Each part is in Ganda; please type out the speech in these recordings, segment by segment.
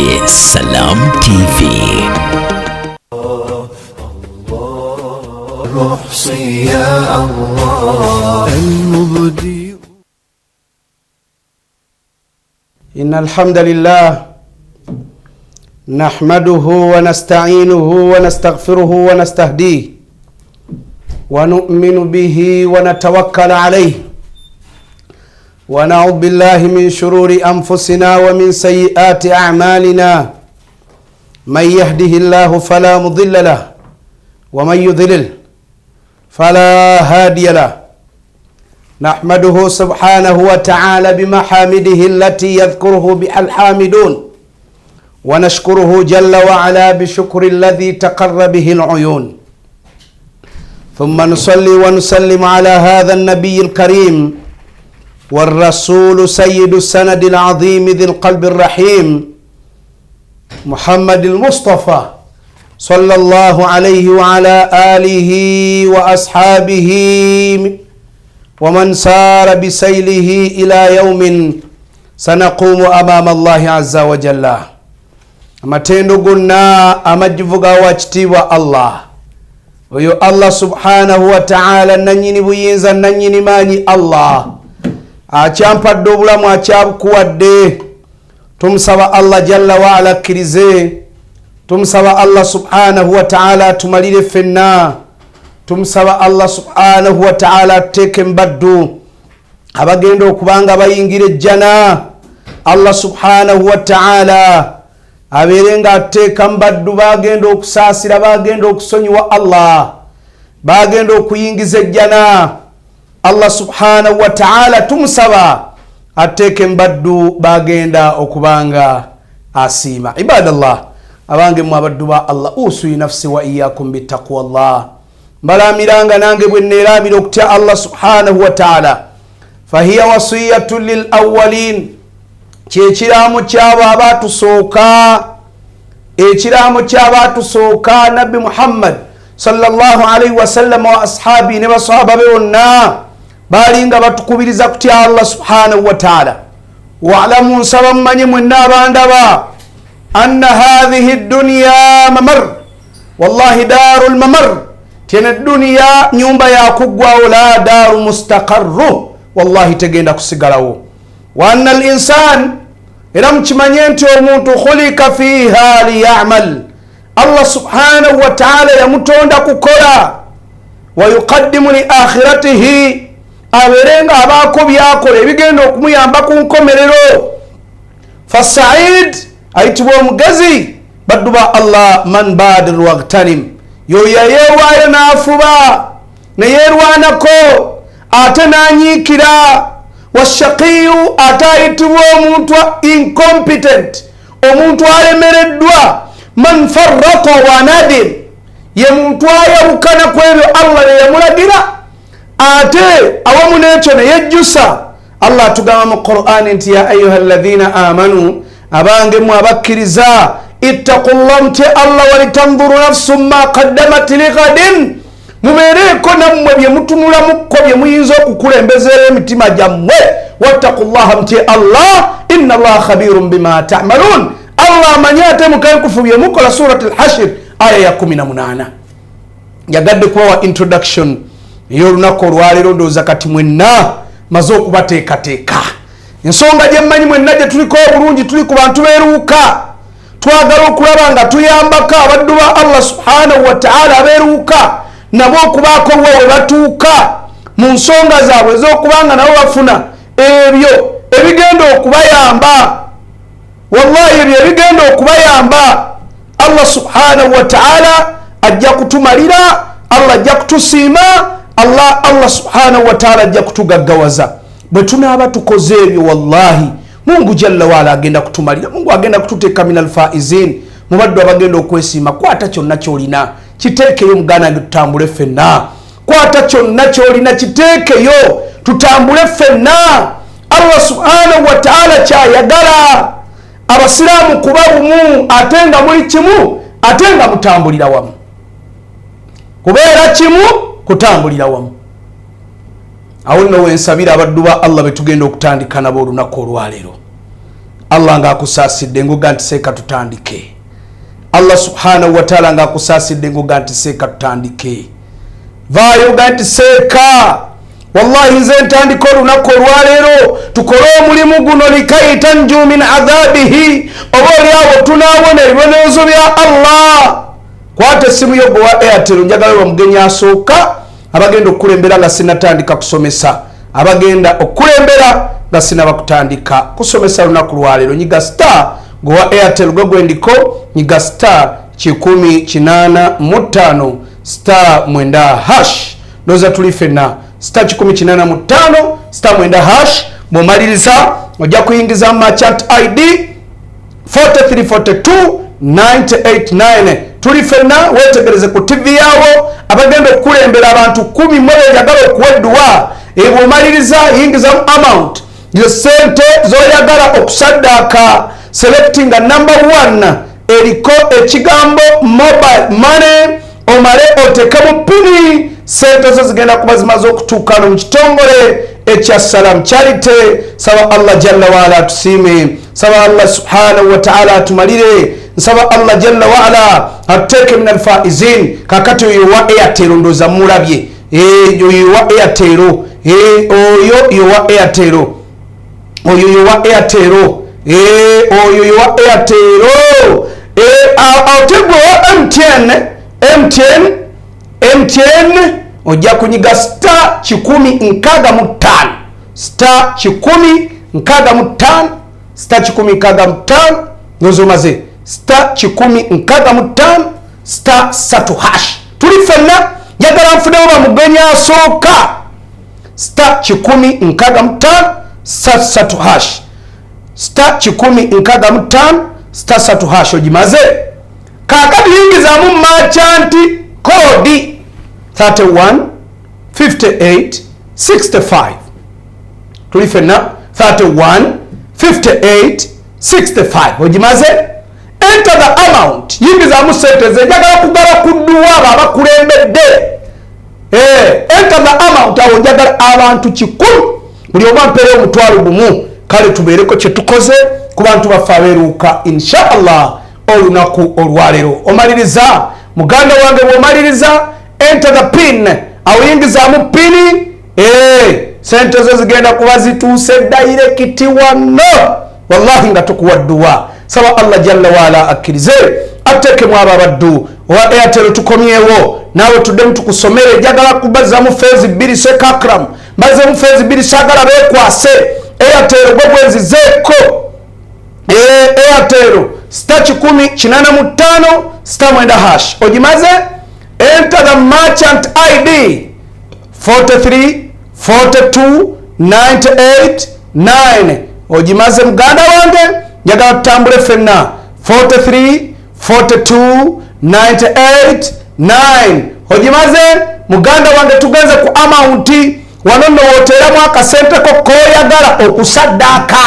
Ye Salam TV. المحصي يا الله المبدي. إن الحمد لله نحمده ونستعينه ونستغفره ونستهديه ونؤمن به ونتوكل عليه، ونعوذ بالله من شرور أنفسنا ومن سيئات أعمالنا. من يهده الله فلا مضل له ومن يضلل فلا هادي له. نحمده سبحانه وتعالى بمحامده التي يذكره بها الحامدون، ونشكره جل وعلا بشكر الذي تقر به العيون، ثم نصلي ونسلم على هذا النبي الكريم والرسول سيد السند العظيم ذي القلب الرحيم محمد المصطفى صلى الله عليه وعلى آله وأصحابه ومن سار بسيله إلى يوم سنقوم أمام الله عز وجل. Amatendo gonna amajjuvu ga wakitiibwa Allah, oyo Allah subhanahu wataala, nanyini buyinza, nanyini maanyi. Allah akyampadde obulamu, akyabukuwadde. Tumusaba Allah jalla waala akkirize. Tumusaba Allah subhanahu wataala atumalire ffenna. Tumusaba Allah subhanahu wataala atuteeke mubaddu abagenda okubanga bayingira ejjana. Allah subhanahu wataala abeere nga atuteeka mubaddu bagenda okusaasira, bagenda okusonyiwa, Allah bagenda okuyingiza ejjana. Allah subhanahu wataala tumusaba atuteeke mubaddu bagenda okubanga asiima. Ibadallah, abange mu abaddu ba Allah, usui nafsi wa iyakum bitaqwa llah, mbalamiranga nange bwe neeramira okutya Allah subhanahu wataala. Fahiya wasiyatu lilawalin, kyekiraamo kyabo abatusooka, ekiraamo kyabatusooka Nabbi Muhammad sallallahu alaihi wasallama wa ashabi ne basahaba be bonna balinga batukubiriza kutya Allah subhanahu wataala. Walamu, nsaba mumanye mwenna abandaba, anna hathihi dunya mamar, wallahi daru lmamar, tyene duniya nyumba yakuggwawo, la daru mustaqarru, wallahi tegenda kusigalawo. Wa anna linsan, era mukimanye nti omuntu, khulika fiha liyamal, Allah subhanahu wataala yamutonda kukola, wayuqaddimu li akhiratihi, abeere nga abaako byakola ebigenda okumuyamba ku nkomerero. Fasaid, ayitibwa omugezi, baddu ba Allah, man badir waghtanim, yoyo yeewaayo n'afuba neyerwanako ate n'anyiikira. Washaqiyu, ate ayitibwa omuntu incompetent, omuntu alemereddwa, man farata wa nadim, ye muntu ayawukana ku ebyo Allah bye yamulagira ate awamu n'ekyo neyejjusa. Allah atugamba mu Qur'ani nti ya ayuha alladhina amanu, abange mu abakkiriza, ittaqullah, mutye Allah, walitanzuru nafsu ma qaddamat lighadin, mubeereeko nammwe bye mutunulamukko bye muyinza okukulembezera emitima gyammwe. Wattaqullaha, mutye Allah, inna allaha khabirun bima tamalun, Allah amanyi ate mukankufu bye mukola. Surat Alhashir, aya ya 18. Njagadde kubawa introduction ey'olunaku olwaleero. Ndowooza kati mwenna maze okubateekateeka. Ensonga gye mmanyi mwenna gye tuliko obulungi, tuli ku bantu beeruuka, twagala okulaba nga tuyambako abaddu ba Allah subhanahu wataala abeeruuka nabo okubaako wa we batuuka mu nsonga zaabwe ez'okubanga nabo bafuna ebyo ebigenda okubayamba. Wallahi, ebyo ebigenda okubayamba, Allah subhanahu wataala ajja kutumalira, Allah ajja kutusiima, Allah subhanahu wataala ajja kutugaggawaza bwe tunaaba tukoze ebyo. Wallahi, Mungu jalla waala agenda kutumalira, Mungu agenda kututeeka min alfaizin, mubaddu abagenda okwesiima. Kwata kyonna kyolina kiteekeyo, muganda wange, tutambule ffenna. Kwata kyonna kyolina kiteekeyo, tutambule ffenna. Allah subhanahu wataala kyayagala abasiraamu kuba bumu, ate nga muli kimu, ate nga mutambulira wamu. Kubeera kimu, kutambulira wamu. Awo nno wensabira abaddu ba Allah betugenda okutandika nabo olunaku olwaleero. Allah ng'akusaasidde nguga nti seeka tutandike. Allah subhanahu wataala ng'akusaasidde nguga nti seeka tutandike. Vaayo ga nti seeka, wallahi nze ntandika olunaku olwaleero, tukole omulimu guno likai tanju min adhabihi, oba oliawo tunaawona ebibonerezo bya Allah. Kwata essimu yo gwe wa Airtel, njagala wa mugenyi asooka abagenda okukulembera nga sinatandika kusomesa, abagenda okukulembera nga sinaba kutandika kusomesa lunaku lwaleero. Nyiga star, gwe wa Airtel, gwe gwendiko, nyiga star 185 star 9 hash. Ndoza tuli fenna. Star 185 star 9 hash. Bw'omaliriza ojja kuyingiza merchant ID 4342 989. Tuli fenna. Wetegereze ku TV yawo, abagenda okukulembera abantu 10 mwe njagala okuwa edduwa. Bw'omaliriza yingizamu amount, yo sente zoyagala okusaddaaka, selectinga number 1 eriko ekigambo mobile money, omale otekemu PIN. Sente zo zigenda kuba zimaze okutuukano mu kitongole ekya Salam Charity. Saba Allah jalla waala atusiime, saba Allah subhanahu wataala atumalire, nsaba Allah jalla waala atuteeke min alfaizin. Kakati oyo wa Airtel ndooza mulabye. Oyo wa Airtel, oyo yowa Airtel, oyo yowa Airtel, oyo yowa Airtel. Ate gwe wa MTN, MTN, MTN, ojja kunyiga star 165 star 165 star 165. Nozo omaze star 165 star 3 hash. Tuli ffenna. Njagala nfunewo bamugenyi asooka. Star 165 star 3 hash, star 165 star 3 hash. Ogimaze? Kaakati yingizaamu merchant code 31 58 65. Tuli fenna. 31 58 65. Ogimaze? Enter the amount, yingizaamu sente ze njagala kugala ku dduwa abo abakulembedde. Enter the amount. Awo njagala abantu 100, buli omu ampeere 1,000. Kale tubeereko kyetukoze ku bantu baffe abeeruuka, inshallah, olunaku olwaleero. Omaliriza, muganda wange, bw'omaliriza enter the PIN. Awo yingizaamu PIN. Sente zo zigenda kuba zituuse direct wano, wallahi nga tukuwa dduwa. Saba Allah jalla waala akkirize, ateekemu abo abaddu. Owa Airtel tukomyewo naawe, tuddemu tukusomere. Njagala kubazamu phase 2. Sekakram, mbazemu phase 2, sagala beekwase. Airtel gwe gwenzizeeko. Airtel, star 185 star 9 hash. Ogimaze? Enter the merchant ID 43 42 98 9. Ogimaze, muganda wange? Njagala tutambule ffenna. 43 42 98 9. Ogimaze, muganda wange? Tugenze ku amount. Wano nno woteeramu akasente ko koyagala okusaddaaka.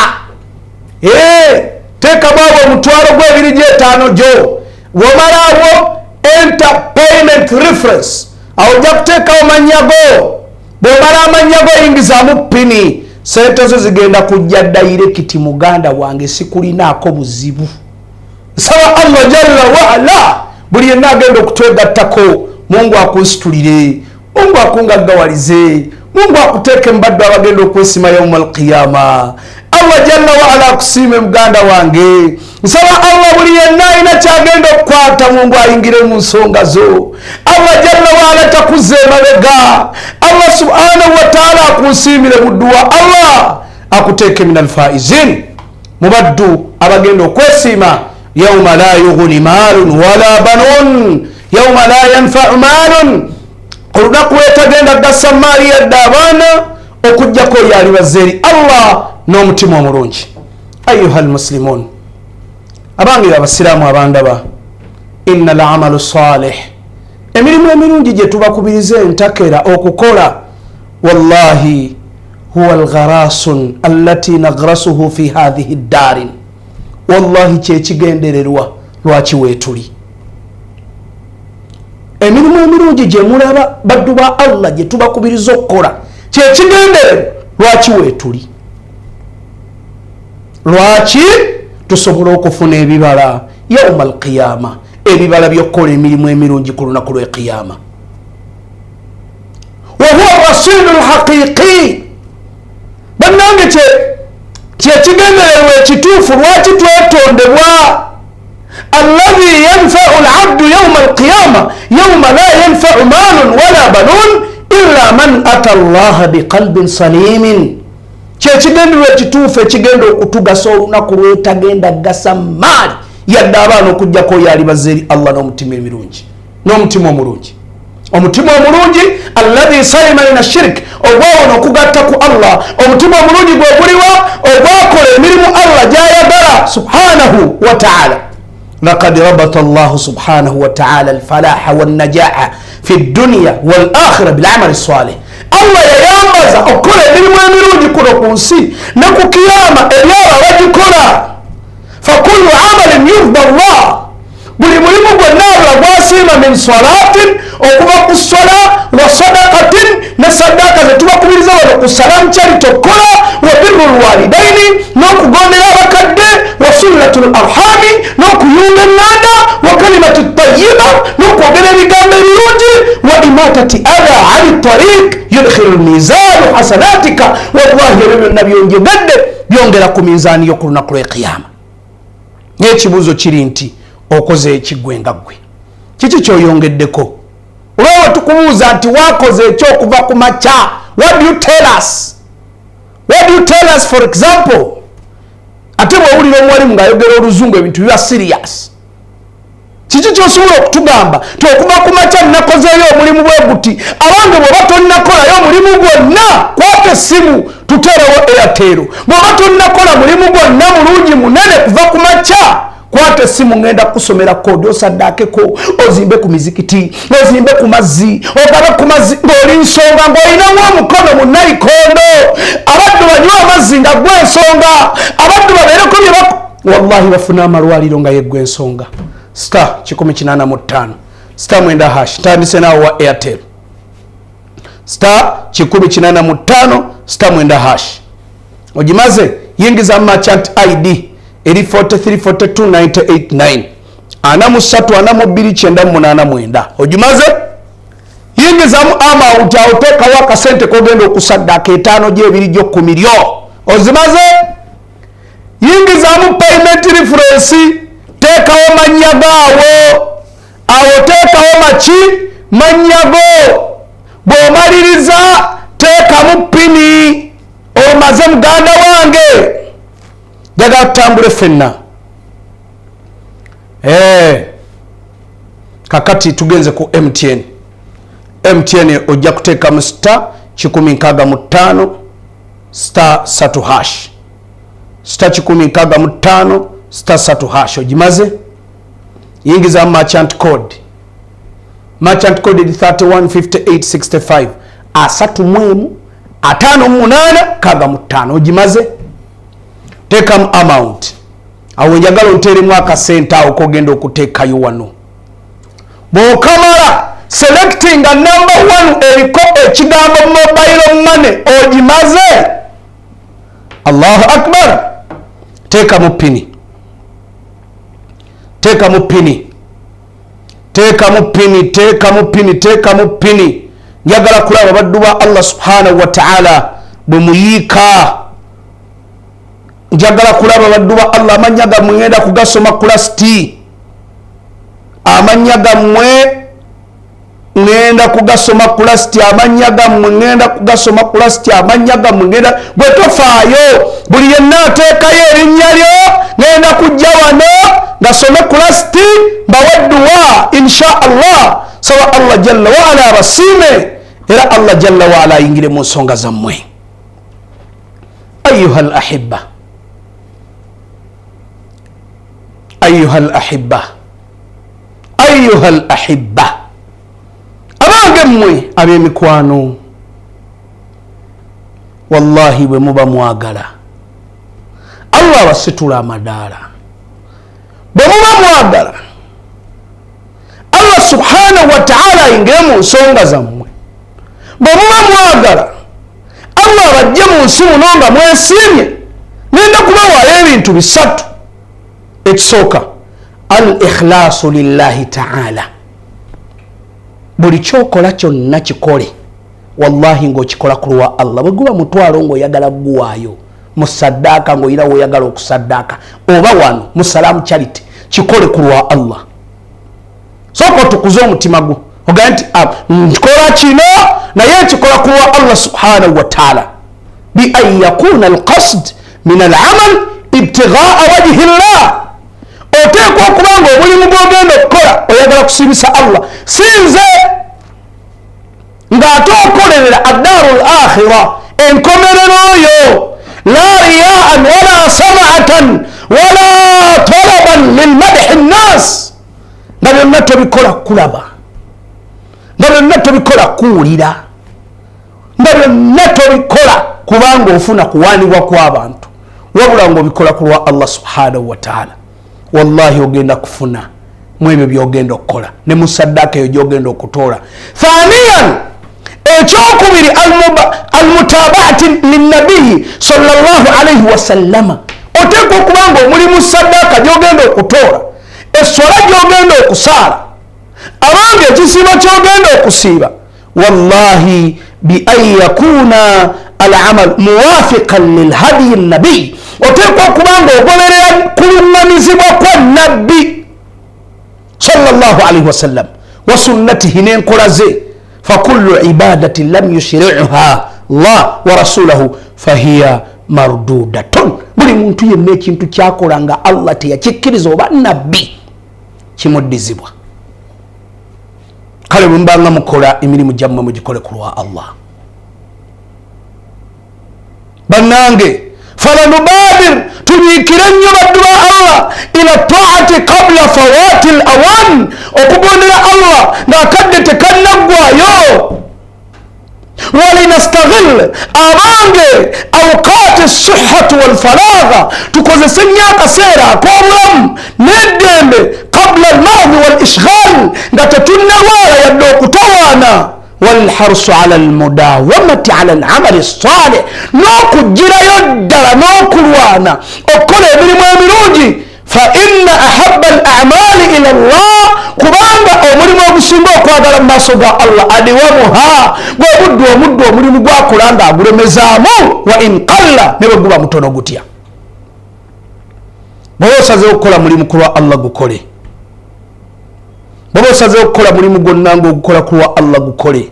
Teeka bwabwe 250,000 gyo. Bw'omalaawo enter payment reference. Awo ojja kuteekawo mannya go. Bw'omala amannya go yingizaamu PIN. Sente zo zigenda kujja direct. Muganda wange, sikulinaako buzibu. Nsaba Allah jalla waala, buli yenna agenda okutwegattako, Mungu akunsitulire, Mungu akungaggawalize, Mungu akuteeke mubaddu abagenda okwesima yauma alqiyama. Allah jalla waala akusiime, muganda wange. Nsaba Allah, buli yenna alina kyagenda okukwata, Mungu ayingire mu nsonga zo. Allah jalla waala takuza emabega. Allah subhanahu wataala akunsiimire mu dduwa. Allah akuteeke min alfaizin, mu baddu abagenda okwesiima yauma la yughni maalun wala banun, yauma la yanfau maalun, olunaku lwetagenda gasa maali yadde abaana, okugjako oyo alibaza eri Allah n'omutima omulungi. Ayuha almuslimun, abange abasiraamu abandaba, inna lamalu salih, emirimu emirungi gye tubakubiriza entakera okukola, wallahi huwa algharasun allati nagrasuhu fi hathihi ddaarin, wallahi kyekigendererwa lwaki weetuli. Emirimu emirungi gye mulaba, baddu ba Allah, gye tubakubiriza okukola, kyekigendererwa lwaki weetuli, lwaki Tusobole okufuna ebibala yauma alqiyama, ebibala by'okukola emirimu emirungi ku lunaku lw'eqiyama. Wahuwa rasilu lhaqiqi. Bannange, kyekigendererwa ekituufu lwaki twetondebwa, alladhi yanfau labdu yauma alqiyama yauma la yanfau malun wala banun illa man ata llaha biqalbin salimin. Kyekigendererwa ekituufu ekigenda okutugasa olunaku lwetagenda gasa maali yadde abaana, okugjako oyo alibaza eri Allah n'omutima emirungi, n'omutima omulungi, omutima omulungi alladhi salima min ashirk, ogwawona okugatta ku Allah. Omutima omulungi gwe guliwa? Ogwakola emirimu Allah gyayagala subhanahu wa taala. Lakad rabata llahu subhanahu wa taala alfalaha wannajaha fi dunya walakhira bilamali salih. Allah yayambaza okukola emirimu emirungi kuno ku nsi ne ku kiyama ebyabo abagikola. Fakullu amalin yurda llah, buli mulimu gwonna Allah gwasiima, min salatin, okuva ku sola, wa sadakatin, ne sadaka zetubakubiriza wano ku Salam Charity okukola, wa birru lwalidaini, n'okugondera abakadde, wa sunnatu l arhami, n'okuyunga eŋŋanda, wa kalimatu tayiba, n'okwogera ebigambo ebirungi, wa imatati adha ani tariq yudkhilu lmizanu hasanatika. Wallahi, ebyo byonna byonjogedde byongera ku minzaani yo ku lunaku lw'ekiyama. N'ekibuuzo kiri nti, okoze ekiggwe nga ggwe, kiki kyoyongeddeko? Olwawe tukubuuza nti wakoze ekyokuva ku makya, what do you tell us? What do you tell us? For example, ate bwewulira omuwalimu ng'ayogera oluzungu, ebintu biba serious. Kiki kyosobola okutugamba ti okuva ku makya nakozeeyo omulimu bwe guti? Abange, bw'oba tonnakolayo omulimu gwonna, kwata essimu tuteerewo Airtel. Bw'oba tonnakola mulimu gwonna mulungi munene kuva ku makya, kwata essimu, ŋŋenda kukusomera code, osaddaakeko, ozimbe ku mizikiti, ozimbe ku mazzi, ogabe ku mazzi ng'oli nsonga, ng'olinamu omukono mu nayikondo, abaddu banywe amazzi nga gwe ensonga, abaddu babeereko bye bak, wallahi, bafune amalwaliro nga yeggwe ensonga. Star 185 star 9 hash. Tandise naawo wa Airtel, star 185 star 9 hash. Ogimaze? Yingiza merchant ID eri 4342989, 43 42 989. Ogimaze? Yingizamu amount awo, teekawo akasente kogenda okusaddaaka, etaano gyebiri gyokumi lyo. Ozimaze? Yingizamu payment reference, teekawo mannya gaawo awo, teekawo maki, mannya go. Bw'omaliriza, teekamu PIN. Omaze, muganda wange? Njagala tutambule ffenna. Kakati tugenze ku MTN. MTN ojja kuteekamu star 165 star 3 hash, star 165 star 3 hash. Ogimaze? Yingiza merchant code. Merchant code eri 315865, 31 58 65. Ogimaze? Teekamu amount awo, njagala onteeremu akasente awo kogenda okuteekayo wano. Bw'okamala, selectinga number 1 eriko ekigambo mobile money. Ogimaze? Allahu akbar! Teekamu PIN, teekamu PIN, teekamu PIN, teekamu PIN, teekamu PIN. Njagala kulaba baddu ba Allah subhanahu wa taala bwe muyiika. Njagala kulaba baddu ba Allah, amannya gammwe ngenda kugasoma ku last. Amannya gammwe ŋŋenda kugasoma ku last. Amannya gammwe ŋŋenda kugasoma ku last. Amannya gammwe ŋŋenda, bwe tofaayo, buli yenna ateekayo erinnya lyo, ŋŋenda kujja wano ngasome ku last, mbawe dduwa insha Allah. Saba Allah jalla waala abasiime, era Allah jalla waala ayingire mu nsonga zammwe. Ayuha al ahibba, ayuha al ahibba, ayuha al ahibba, abange mmwe ab'emikwano, wallahi, bwe muba mwagala Allah abasitula amadaala, bwe muba mwagala Allah subhanahu wa taala ayingire mu nsonga zammwe, bwe muba mwagala Allah abajje mu nsi muno nga mwesiimye, ngenda kubawaayo ebintu bisatu. Ekisooka, al ikhlasu lillahi taala. Buli kyokola kyonna kikole wallahi ngaokikola ku lwa Allah. Bwe guba mutwalo ngaoyagala guwaayo mu saddaaka, ngaoyina woyagala okusaddaaka, oba wano mu Salaamu Charity, kikole ku lwa Allah. Sooka otukuze omutima gwo, ogambe nti, "Nkola kino naye nkikola ku lwa Allah subhanahu wataala." Bi an yakuna alqasd min alamal ibtigaa wajhi llah. Oteekwa okuba nga omulimu gwogenda okukola oyagala kusiibisa Allah, sinze ng'ate okolerera addaaru l akhira, enkomerero yo. La riyaan wala samaatan wala talaban lilmadhi nnas, nga byonna tobikola kulaba, nga byonna tobikola kuwulira, nga byonna tobikola kubanga ofuna kuwanibwa kw'abantu, wabula ngaobikola ku lwa Allah subhanahu wataala. Wallahi ogenda kufuna mu ebyo byogenda okukola ne mu saddaaka eyo gyogenda okutoola. Thaniyan, ekyokubiri, almutabaati linabiyi sallallahu alaihi wasallama. Oteekwa okuba nga omulimu, saddaaka gyogenda okutoola, eswala gyogenda okusaala, abange ekisiibo kyogenda okusiiba, wallahi bi an yakuna alamal muwafiqan lilhadiyi nabiyi. Oteekwa okuba nga ogoberera kuluŋŋamizibwa kwa nabbi sallallahu alaihi wasallam wa sunnatihi, n'enkola ze. Fakullu ibadatin lam yushiriha llah wa rasulahu fahiya mardudatun. Buli muntu yenna ekintu kyakola nga Allah teyakikkiriza oba nabbi, kimuddizibwa. Kale bwemubanga mukola emirimu gyammwe, mugikole ku lwa Allah. Bannange, falanubadir, tunyiikire nnyo baddu ba Allah, ila taati qabla fawati l awan, okugondera Allah ng'akadde tekannaggwayo. Walinastaghil, abange, awqati sihhatu walfaragha, tukozese nnyo akaseera ak'obulamu n'eddembe, qabla almaradi walishghal, nga tetunnalwala yadde okutawaana. Walharsu ala almudawamati ala alamali salih, n'okugirayo ddala n'okulwana okukola emirimu emirungi. Fa inna ahaba al amali ila llah, kubanga omulimu ogusinga okwagala mu maaso ga Allah, adiwamuha, gwe buddu omuddu omulimu gwakola nga agulemezaamu, wa in qalla, ne bwe guba mutono gutya. Bwoba osazeho okukola mulimu ku lwa Allah, gukole. Bwoba osazeho okukola mulimu gwonna nga ogukola ku lwa Allah, gukole.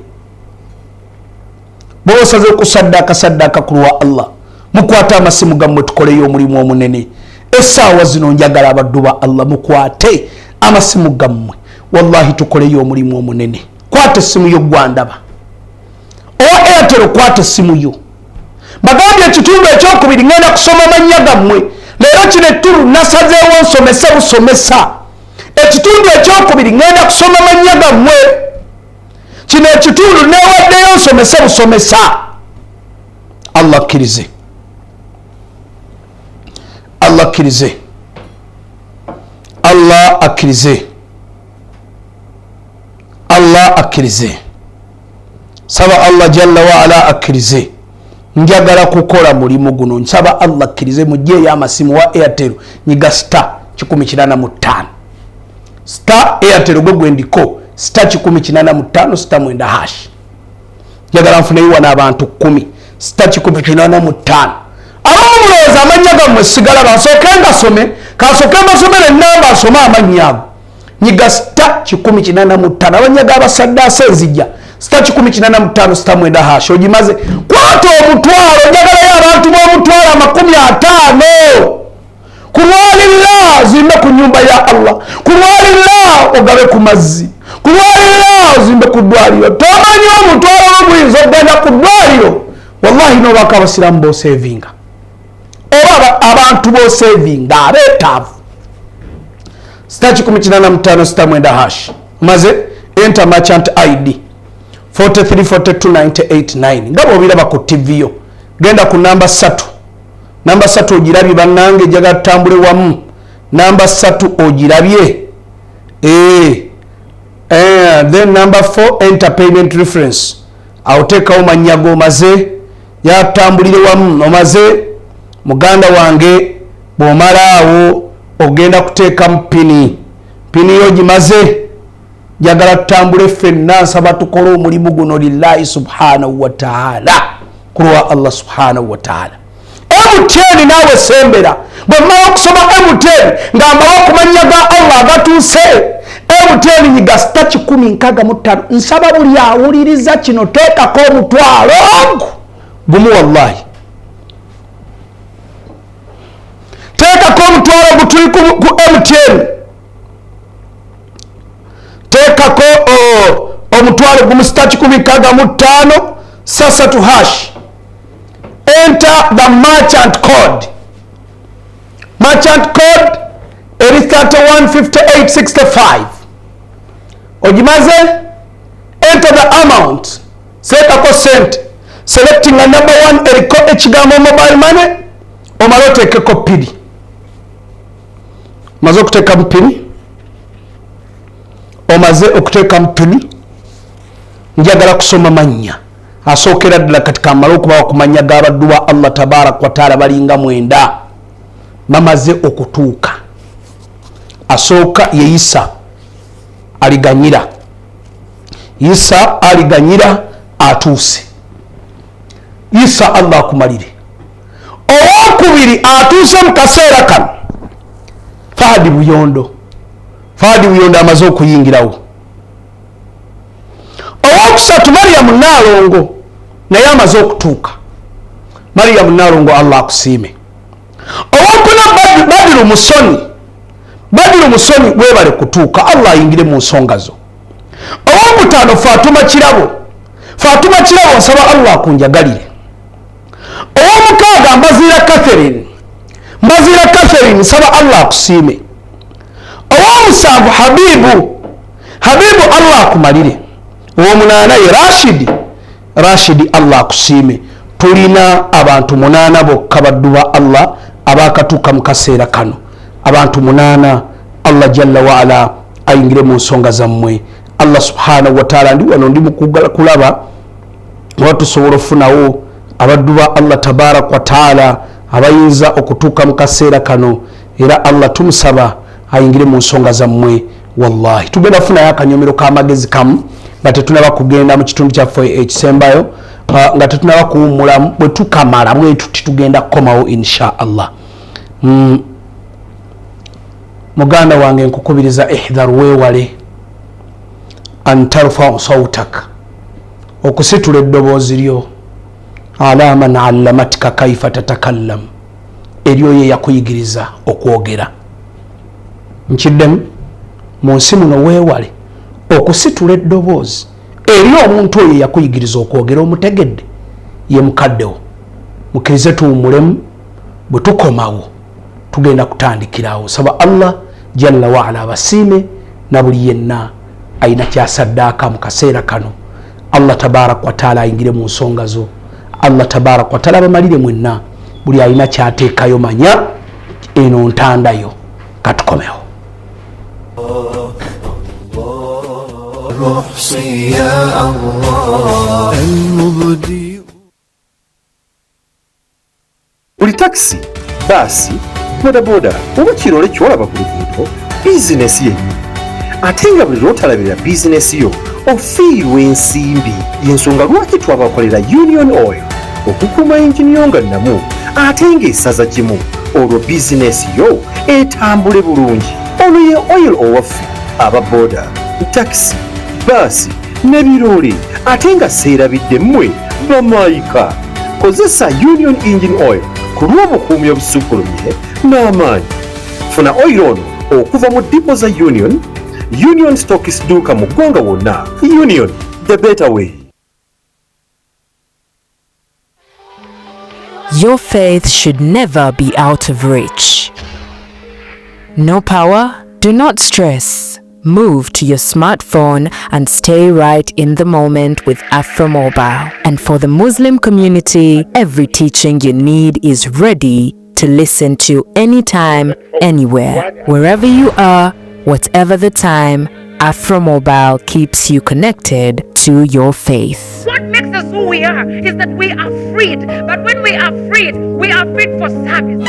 Bwoba osazeho okusaddaaka, saddaaka ku lwa Allah. Mukwate amasimu gammwe, tukoleyo omulimu omunene essaawa zino. Njagala abaddu ba Allah mukwate amasimu gammwe, wallahi tukoleyo omulimu omunene. Kwata essimu yo, gwandaba owa Airtel, kwata essimu yo. Bagambye ekitundu ekyokubiri ngenda kusoma mannya gammwe leero. Kino ettulu nasazeewo nsomese busomesa. Ekitundu ekyokubiri ngenda kusoma mannya gammwe. Kino ekitundu newaddeyo nsomese busomesa. Allah akkirize, Allah akkirize, Allah akkirize, Allah akkirize. Saba Allah jalla waala akkirize. Njagala kukola mulimu guno, nsaba Allah akkirize. Mugyeyo amasimu wa Airtel, nyiga star 185 star. Airtel gwe gwendiko, star 185 star 9 hash. Njagala nfuneyo wano abantu 10. Star 185. Abamu mulowooza amannya gammwe sigala. Bansooke ngasome, kansooke mbasomere enamba, nsome amannya ago. Nyiga star 185, amannya g'abasaddaasa enzijja. Star 185 star 9 hash. Ogimaze? Kwata omutwalo. Njagalayo abantu b'omutwalo 50. Kulwalirira zimbe ku nyumba ya Allah, kulwalirira ogabe ku mazzi, kulwalirira ozimbe ku ddwaliro. Tomanyi omutwalo gwo guyinza okugenda ku ddwaliro, wallahi nobako abasiraamu bosevinga oba abantu bosevinga abeetaavu. Star 185 star 9 hash. Maze enter merchant ID 4342989 nga bwobiraba ku TV yo. Genda ku namba 3. Namba 3 ogirabye? Bannange, njagala tutambule wamu. Namba 3 ogirabye? Then number 4, enter payment reference. Awo teekawo mannya gomaze. Yatambulire wamu. Omaze, muganda wange? Bw'omala awo Ogenda kuteekamu pini, pini yo gimaze. Njagala tutambule ffenna, nsaba tukole omulimu guno lillahi subhanahu wataala, kulwa Allah subhanahu wataala. MTN naawe sembera. Bwe mmala okusoma MTN nga mbala okumanya ga Allah agatuuse. MTN nyiga sita 165. Nsaba buli awuliriza kino teekako omutwalo ogwo gumu, wallahi teekako omutwalo gutuli ku MTN, teekako omutwalo gumu, sita 165 sasatu hash. Enter the merchant code. Merchant code eri 315865. Ogimaze? Enter the amount, seekako sente, selecting a number 1 eriko ekigambo mobile money. Omale oteekeko pini. Omaze okuteekamu pini? Omaze okuteekamu pini? Njagala kusoma mannya. Asookera ddala kati kamale okubawa ku mannya g'abaddu ba Allah tabaraka wataala, balinga 9 bamaze okutuuka. Asooka ye Isa Aliganyira. Isa Aliganyira atuuse. Isa, Allah akumalire. Owokubiri atuuse mu kaseera kano, Fahadi Buyondo. Fahadi Buyondo amaze okuyingirawo. Owokusatu Mariyamu Naalongo, naye amaze okutuuka. Mariyamu Naalongo, Allah akusiime. Owokuna Badiru Musoni. Badiru Musoni, webale kutuuka, Allah ayingire mu nsonga zo. Owokutaano Fatuma Kirabo. Fatuma Kirabo, nsaba Allah akunjagalire. Owomukaaga Mbazira Catherine. Mbazira Catherine, nsaba Allah akusiime. Owomusanvu Habibu. Habibu, Allah akumalire. Owomunaana ye Rashidi. Rashidi, Allah akusiime. Tulina abantu 8 bokka, baddu ba Allah abakatuuka mu kaseera kano, abantu 8. Allah jalla waala ayingire mu nsonga zammwe. Allah subhanahu wataala, ndi wano ndi mukulaba oba tusobola okufunawo abaddu ba Allah tabaraka wataala abayinza okutuuka mu kaseera kano. Era Allah tumusaba ayingire mu nsonga zammwe. Wallahi tugenda kufunayo akanyomero k'amagezi kamu nga tetunaba kugenda mu kitundu kyaffe ekisembayo, nga tetunaba kuwummulamu. Bwe tukamala bwe tuti tugenda kukomawo insha Allah. Muganda wange, nkukubiriza, ihdhar, weewale, an tarfau sautak, okusitula eddoboozi lyo, ala man allamatka kaifa tatakallam, eri oyo eyakuyigiriza okwogera. Nkiddemu, mu nsi muno weewale okusitula eddoboozi eri omuntu oyo eyakuyigiriza okwogera. Omutegedde? Ye mukaddewo. Mukkirize tuwummulemu, bwe tukomawo tugenda kutandikirawo. Saba Allah jalla waala abasiime na buli yenna ayina kyasaddaaka mu kaseera kano. Allah tabaraka wataala ayingire mu nsonga zo. Allah tabaraka wataala abamalire mwenna. Buli alina kyateekayo, manya eno ntandayo. Katukomewo. المحصي يا الله المبدي. Buli takisi, baasi, bodaboda oba kirole kyolaba ku luguudo bizinesi yennyini, ate nga buli lw'otalabirira bizinesi yo ofiirwa ensimbi. Y'ensonga lwaki twabakolera Union Oil okukuuma yingini yo nga nnamu ate ng'esaza kimu, olwo bizinesi yo etambule bulungi. Ono ye oil owaffe aba boda, takisi, baasi ne biroole. Ate nga seerabidde mmwe bamayika, kozesa Union Engine Oil ku lw'obukuumi obusukkulumye n'amaanyi. Funa oil ono okuva mu dipo za Union, Union Stockist duuka mu ggwanga wonna. Union, the better way. Your faith should never be out of reach. No power? Do not stress. Move to your smartphone and stay right in the moment with Afromobile. And for the Muslim community, every teaching you need is ready to listen to anytime, anywhere. Wherever you are, whatever the time, Afromobile keeps you connected to your faith. What makes us who we are is that we are freed. But when we are freed for service.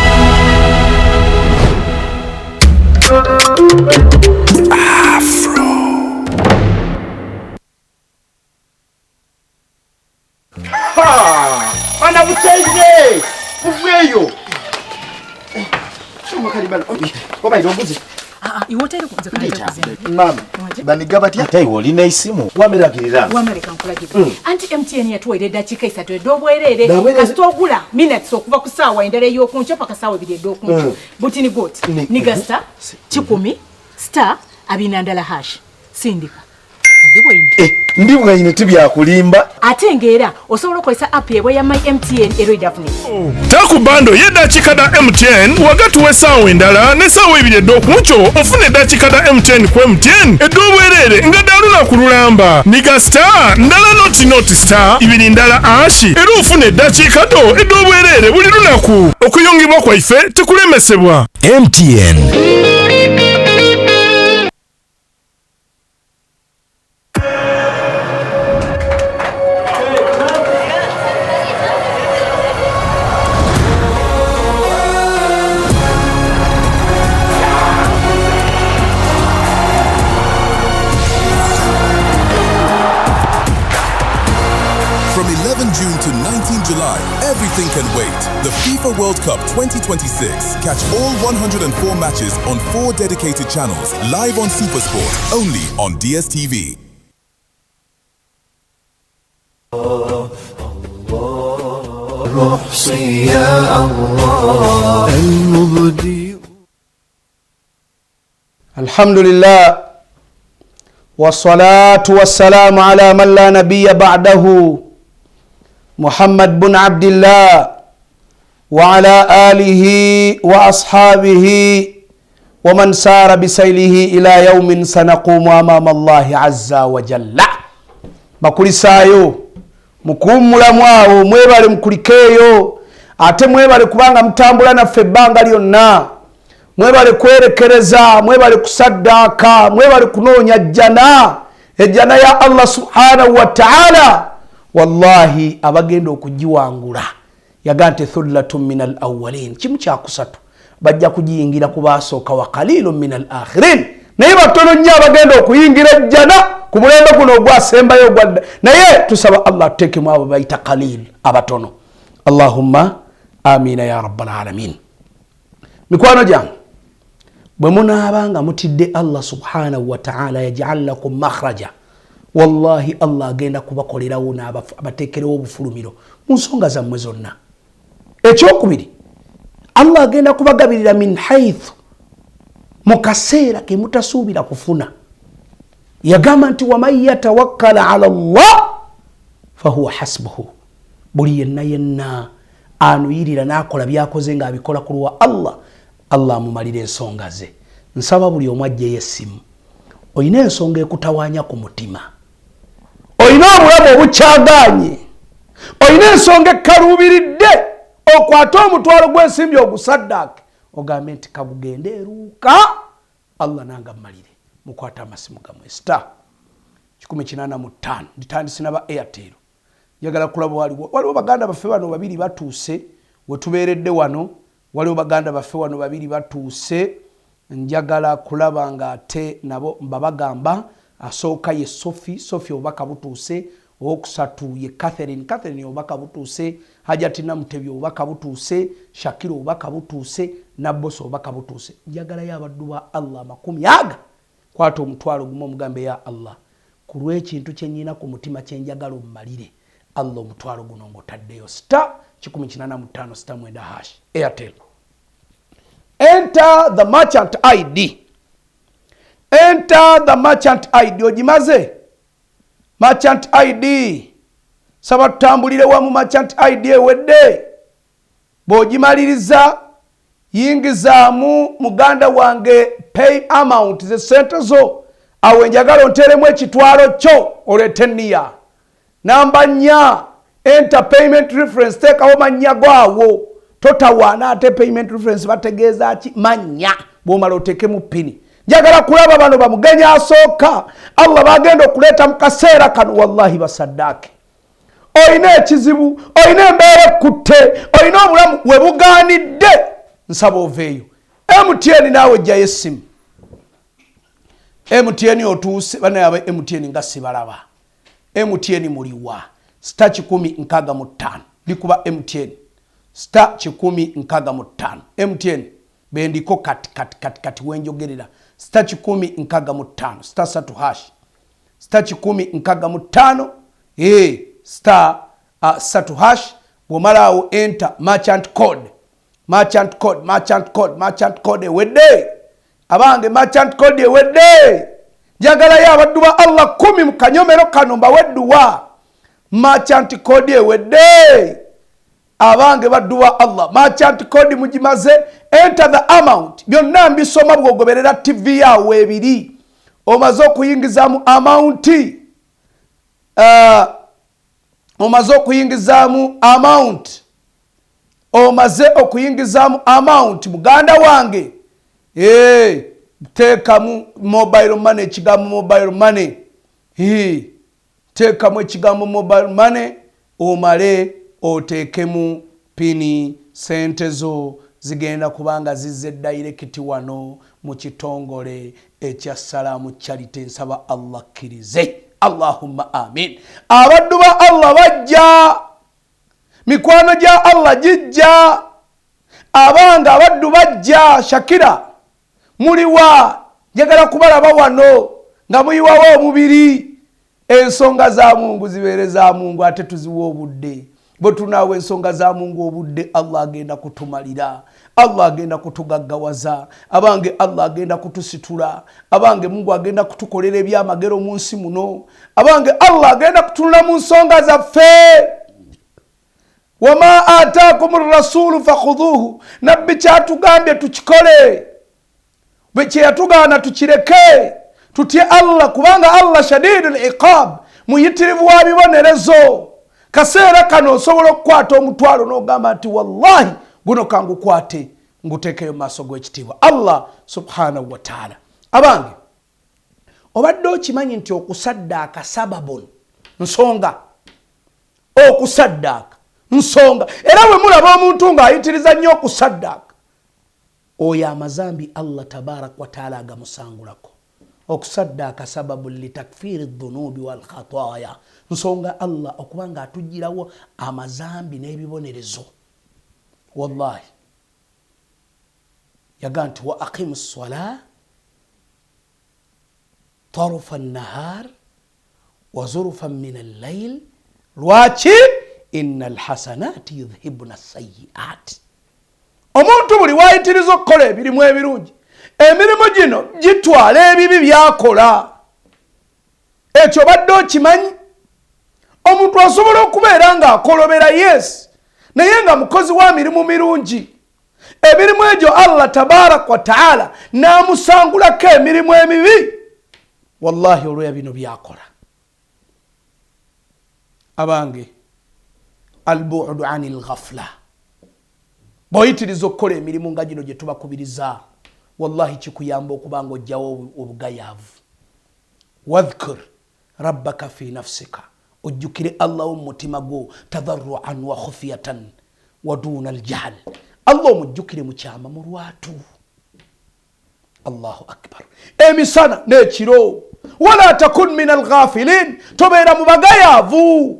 Ana buteire muveeyo Mama, baniga batya? Ate iwe olina esimu wamiragirira. Wamaleka nkulagirira. Anti MTN yatuwaire eddakiika isatu ed'obwereere. Kasita ogula minutes okuva ku ssaawa endala ey'okunkyo paka ssaawa ebiri ed'okunkyo. Buti ni goti. Niga star kikumi star abina ndala hash. Sindika. Ndi bwaine. Ndi bwaine tibyakulimba. Ate ng'era osobola okukozesa app yebwe ya My MTN ero idafune. Taku bando y'eddakiika da MTN wakati w'essaawa endala n'essaawa ebiri ed'okunkyo ofuna eddakiika da MTN ku MTN ed'obwereere nga dda lunaku lulamba. Niga star ndala noti noti star ibiri ndala ashi era ofuna eddakiika do ed'obwereere buli lunaku. Okuyungibwa kwaife tekulemesebwa. MTN. From 11 June to 19 July, everything can wait. The FIFA World Cup 2026. Catch all 104 matches on 4 dedicated channels, live on SuperSport, only on DSTV. المحصي يا الله المبدي. الحمد لله والصلاة والسلام على من لا نبي بعده محمد بن عبد الله وعلى آله وأصحابه ومن سار بسيله إلى يوم سنقوم أمام الله عز وجل. Bakulisaayo mukuwummulamu awo, mwebale mukulikeeyo, ate mwebale kubanga mutambula naffe ebbanga lyonna, mwebale kwerekereza, mwebale kusaddaaka, mwebale kunoonya jjana, ejjana ya Allah subhanahu wa ta'ala. Wallahi abagenda okugiwangula yaga nti thullatun min al awwalin, kimu kyakusatu bajja kugiyingira ku baasooka, wa qalilun min al akhirin, naye batono nnyo abagenda okuyingira ejjana ku mulembe guno ogwasembayo ogwadda. Naye tusaba Allah atuteekemu abo bayita qalil, abatono. Allahumma amina ya rabbal alamin. Mikwano gyange, bwe munaaba nga mutidde Allah subhanahu wa ta'ala, yaj'al lakum makhraja, wallahi Allah agenda kubakolerawo n'abateekerewo obufulumiro mu nsonga zammwe zonna. Ekyokubiri, Allah agenda kubagabirira min haithu, mu kaseera ke mutasuubira kufuna. Yagamba nti waman yatawakkala ala Allah fahuwa hasbuhu, buli yenna yenna anuyirira n'akola byakoze ng'abikola ku lwa Allah, Allah amumalira ensonga ze. Nsaba buli omu aggyeyo essimu. Olina ensonga ekutawaanya ku mutima, olina obulamu obukyagaanye, olina ensonga ekkaluubiridde, okwate omutwalo gw'ensimbi ogusaddaake, ogambe nti kagugende eruuka, Allah nange mmalire. Mukwate amasimu gammwe star 185. Nditandise naba Airtel. Njagala kulaba waliwo baganda baffe bano babiri batuuse we tubeeredde wano, waliwo baganda baffe wano babiri batuuse, njagala kulaba nga ate nabo mbabagamba. Asooka ye Sophie, Sophie obubaka butuuse. Owokusatu ye Catherine, Catherine obubaka butuuse. Hajati Namutebi obubaka butuuse. Shakira obubaka butuuse. Nabbosa obubaka butuuse. Njagalayo abaddu ba Allah amakumi aga. Kwata omutwalo gumu omugambe ya Allah, ku lw'ekintu kye nnyina ku mutima kye njagala ommalire, Allah omutwalo guno ng'otaddeyo star 185 star 9 hash. Airtel. Enter the merchant ID. Enter the merchant ID. Ogimaze? Merchant ID. Saba tutambulire wamu. Merchant ID ewedde. Bw'ogimaliriza yingizaamu muganda wange pay amount, ze sente zo. Awo enjagala onteremu ekitwalo kyo oleete nniya. Namba 4, enter payment reference, teekawo mannya gaawo. Totawaana ate payment reference bategeeza ki? Mannya. Bw'omala oteekemu pini. Njagala kulaba bano bamugenyi asooka Allah bagenda okuleeta mu kaseera kano, wallahi basaddaake. Olina ekizibu, olina embeera ekkutte, olina obulamu we bugaanidde, nsaba oveeyo. MTN naawe ejjayo essimu. MTN otuuse banaye aba MTN nga sibalaba. MTN muliwa star 165 likuba MTN star 165 MTN bendiko kati kati kati kati wenjogerera star 165 star 3 hash star 165 star 3 hash. Bwomala enter merchant code merchant code merchant code merchant code ewedde. Abange merchant code ewedde. Njagalayo abaddu ba Allah 10 mu kanyomero kano mbawedduwa. Merchant code ewedde. Abange baddu ba Allah merchant code mugimaze. Enter the amount. Byonna mbisoma bw'ogoberera TV yawe ebiri. Omaze okuyingizaamu amount. Omaze okuyingizaamu amount. Omaze okuyingizaamu amount muganda wange. Teekamu mobile money ekigambo mobile money. Teekamu ekigambo mobile money omale oteekemu pini. Sente zo zigenda kubanga zizze direct wano mu kitongole ekya Salaamu Charity. Nsaba Allah akkirize. Allahumma amin. Abaddu ba Allah bajja, mikwano gya Allah gijja, abanga abaddu bajja. Shakira muliwa, njagala kubalaba wano nga muyiwawo omubiri. Ensonga za Mungu zibeere za Mungu, ate tuziwe obudde. Bwe tunaawa ensonga za Mungu obudde, Allah agenda kutumalira, Allah agenda kutugaggawaza, abange Allah agenda kutusitula, abange Mungu agenda kutukolera ebyamagero mu nsi muno, abange Allah agenda kutunula mu nsonga zaffe. Wama ataakum rasulu fakhudhuhu, nabbi kyatugambye tukikole, bwe kyeyatugaana tukireke, tutye Allah kubanga Allah shadidul iqab, muyitirivu wa bibonerezo. Kaseera kano osobola okukwata omutwalo n'ogamba nti wallahi guno kangukwate nguteekeyo mu maaso g'ekitiibwa Allah subhanahu wa ta'ala. Abange obadde okimanyi nti okusaddaaka sababun nsonga, okusaddaaka nsonga. Era bwe mulaba omuntu ng'ayitiriza nnyo okusaddaaka, oyo amazambi Allah tabaraka wa taala agamusangulako. Okusaddaaka sababu litakfiri dhunubi wal khataya, nsonga Allah okuba nga atugirawo amazambi n'ebibonerezo. Wallahi yaga nti wa aqimu ssala tarufa nahar wa zurufan min allail. Lwaki? Inna alhasanati yudhhibna sayiat. Omuntu buli wayitiriza okukola ebirimu ebirungi, emirimu gino gitwala ebibi byakola. Ekyo badde okimanyi? Omuntu asobola okubeera ng'akolobera, yes, naye nga mukozi wa mirimu mirungi. Emirimu egyo Allah tabaraka wa taala n'amusangulako emirimu emibi, wallahi olw'ebyo bino byakola. Abange albu'du anil ghafla, bw'oyitiriza okukola emirimu nga gino gye tubakubiriza, wallahi kikuyamba okuba nga ojjawo obugayaavu. Wadhkur rabbaka fi nafsika, ojjukire Allah mu mutima gwo, tadarruan wa khufyatan wa duna aljahl. Allah omujjukire mu kyama mu lwatu. Allahu akbar. Emisana n'ekiro. Wala takun min alghafilin, tobeera mu bagayaavu.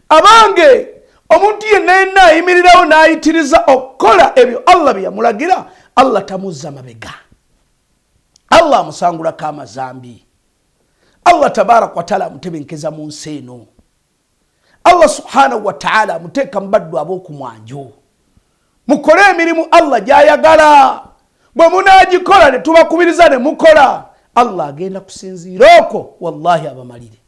Abange omuntu yenna yenna ayimirirawo n'ayitiriza okukola ebyo Allah bye yamulagira, Allah tamuzza mabega, Allah amusangulako amazambi, Allah tabaraka wataala amutebenkeza mu nsi eno, Allah subhanahu wataala amuteeka mu baddu ab'okumwanjo. Mukole emirimu Allah gy'ayagala, bwe munaagikola ne tubakubiriza ne mukola, Allah agenda kusinziira okwo wallahi abamalire.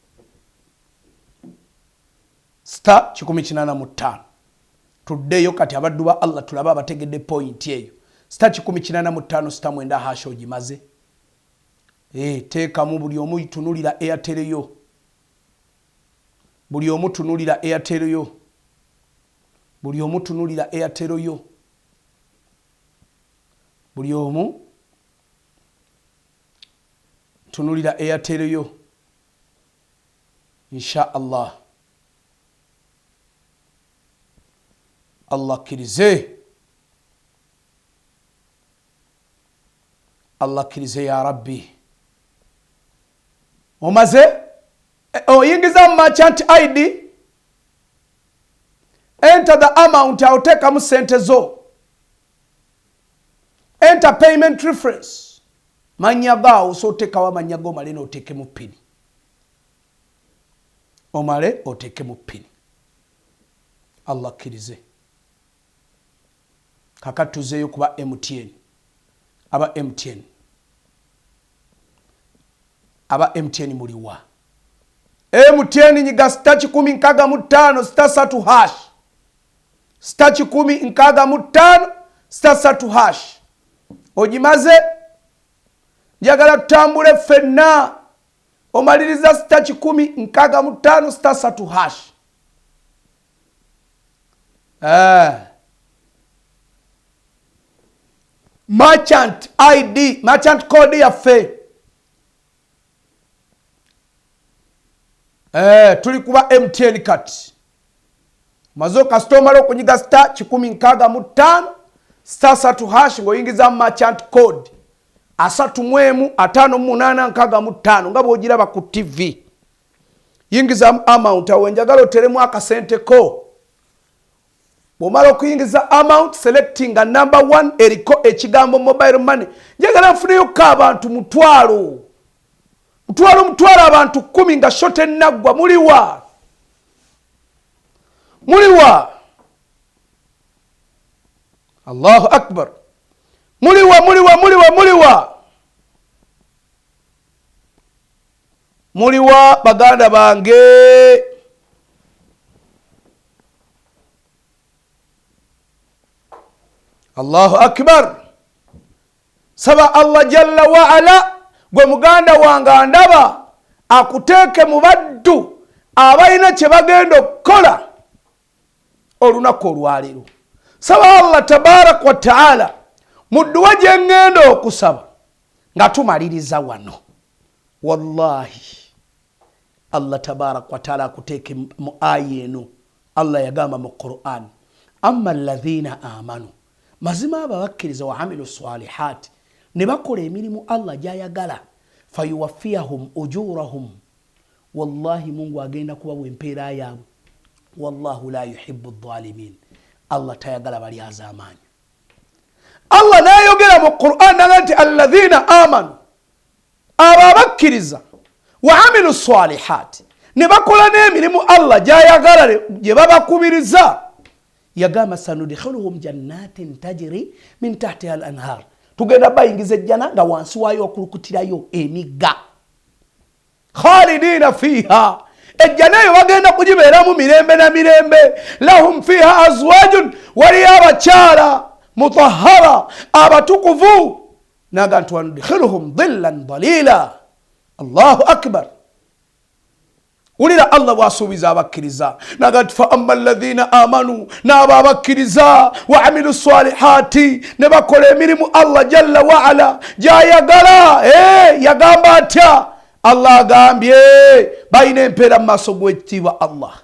Star 185 tuddeyo kati abaddu ba Allah tulabe abategedde point eyo. Star 185 star 9 hash ogimaze. Teekamu buli omu tunulira Airtel yo, buli omu tunulira Airtel yo, buli omu tunulira Airtel yo, buli omu tunulira Airtel yo insha Allah. Allah akkirize, Allah akkirize ya Rabbi. Omaze oyingiza merchant ID, enter the amount, awo sente zo, enter payment reference, manya gaawo. So oteekawo amanya go, omale n'oteekemu PIN, omale oteekemu PIN. Allah akkirize. Kakati tuzeeyo kuba MTN. Aba MTN, aba MTN muliwa? MTN, nyiga *165*3#, *165*3#. Ogimaze? Njagala tutambule ffenna. Omaliriza *165*3#. Eh. Merchant ID, merchant code yaffe. Eh, tuli kuba MTN kati. Maze kasita omala okunyiga *165*3# ng'oyingiza merchant code 315865 nga bw'ogiraba ku TV. Yingiza amount, awo njagala oteremu akasente ko. Bw'omala okuyingiza amount, selectinga number 1 eriko ekigambo mobile money. Njagala nfuneyokko abantu 100,000, 100,000, 100,000, abantu 10 nga show tennaggwa. Muliwa? Muliwa? Allahu akbar! Muliwa? Muliwa? Muliwa? Muliwa? Muliwa, baganda bange? Allahu akbar! Saba Allah jalla waala, gwe muganda wange andaba, akuteeke mu baddu abalina kye bagenda okukola olunaku olwaleero. Saba Allah tabaraka wa taala mu dduwa gye ŋŋenda okusaba nga tumaliriza wano. Wallahi, Allah tabaraka wa taala akuteeke mu aya eno. Allah yagamba mu Quran, amma alladhina amanu, mazima abo abakkiriza, waamilu salihati, ne bakola emirimu Allah gyayagala, fayuwafiyahum ujurahum, wallahi Mungu agenda kubawa empeera yaabwe. Wallahu la yuhibu dhalimin, Allah tayagala balyazaamaanyi. Allah nayogera mu Quran naga nti alladhina amanu, abo abakkiriza, waamilu salihati, ne bakola n'emirimu Allah gyayagala gye babakubiriza, yagamba sanudkhiluhum jannatin tajri min tahtiha al anhar, tugenda bayingiza ejjana nga wansi waayo okulukutirayo emigga, khalidina fiha, ejjana eyo bagenda kugibeeramu mirembe na mirembe, lahum fiha azwajun, waliyo abakyala, mutahara, abatukuvu, naga nti wanudkhiluhum dhillan dalila. Allahu akbar! Wulira Allah bwasuubiza abakkiriza, naga nti fa amma alladhina amanu, n'abo abakkiriza, wa amilu salihati, ne bakola emirimu Allah jalla waala gyayagala. Yagamba atya? Allah agambye balina empeera mu maaso gw'ekitiibwa Allah.